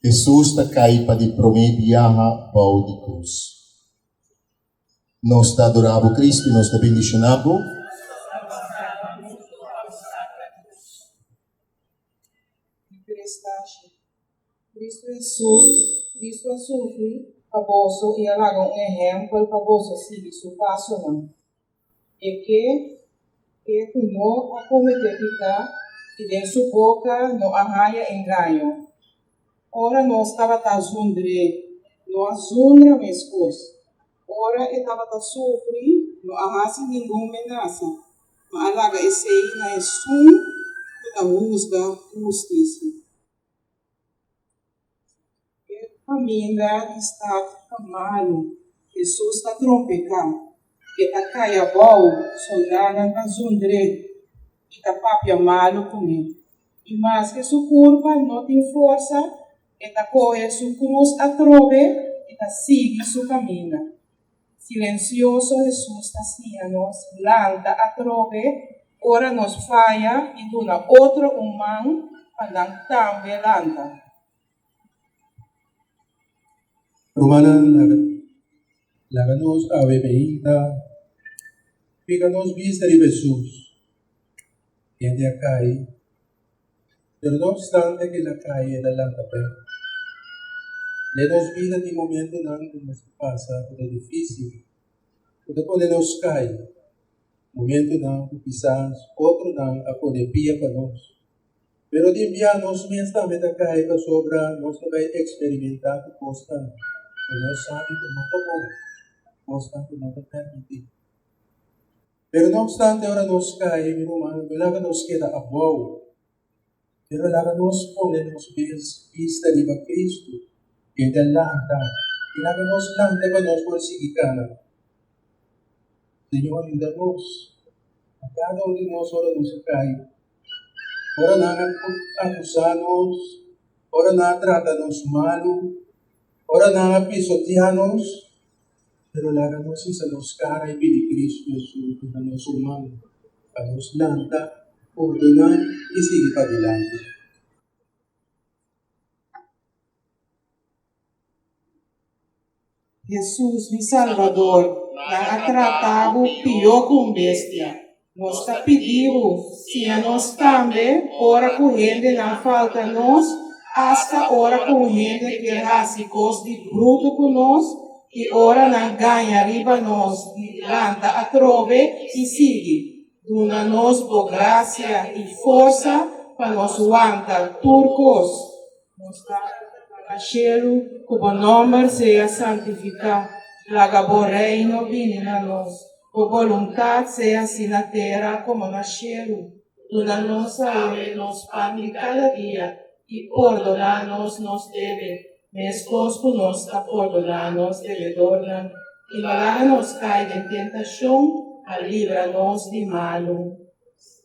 Hesus ta kai pa di promé biaha bou di krus. Nos ta adorá bo, Cristo, i nos ta bendishoná bo. Cristo Hesus, Cristo a sufri pa boso i a laga un ehèmpel pa boso sigui su pasonan. E ke e ku no a kometé piká i den su boka no a haña engaño. Ora nos tabata zundr'é, no a zundra meskos. Ora e tabata sufri, no a hasi ningun menasa, ma a laga esei na esun ku ta husga ku hustisia. E kaminda di stat ta malu, Hesus ta trompeká, e ta kai abou, soldánan ta zundr'é i ta papia malu kuné. I maske su kurpa no tin forsa, e ta kohe su krus atrobe i ta sigui su kaminda. Silensioso Hesus ta siña nos lanta atrobe ora nos faya i duna otro un man pa nan tambe lanta. Rumannan, laga nos awe meinta fika nos bista riba Hesus, kende a kai, pero no opstante ku el a kai el a lanta bèk. Den nos bida tin momentunan ku nos ta pasa ku ta difísil, ku ta pone nos kai, momentunan ku kisas otronan a pone pia pa nos. Pero tin bia nos mes tambe ta kai pasobra nos ta bai eksperimentá ku kosnan ku nos sabi ku no ta bon, kosnan ku no ta permití. Pero no opstante ora nos kai, mi ruman, no laga nos keda abou, pero laga nos pone nos bes bista riba Kristu, ken ta lanta, i laga nos lanta pa nos por sigui kana. Señor, yuda nos, a kada un di nos ora nos a kai. Ora nan a akusá nos, ora nan a trata nos malu, ora nan a pisoteá nos, pero laga nos hisa nos kara i pidi Kristu Hesus duna nos un man pa nos lanta, pordoná i sigui padilanti. Hesus, mi Salbador, nan a trata bo pió ku un bestia. Nos ta pidi bo, siña nos tambe ora ku hendenan falta nos, asta ora ku un hende kier hasi kos di brutu ku nos i ora nan gaña riba nos di lanta atrobe i sigui. Duna nos bo grasia i forsa pa nos wanta tur kos. Nos Tata ku ta na shelu, ku bo nòmber sea santifiká. Laga bo Reino bini na nos. Bo boluntat sea hasi na tera komo na shelu. Duna nos awe nos pan di kada dia, i pordoná nos nos debe, meskos ku nos ta pordoná nos debedornan. I no laga nos kai den tentashon, ma libra nos di malu.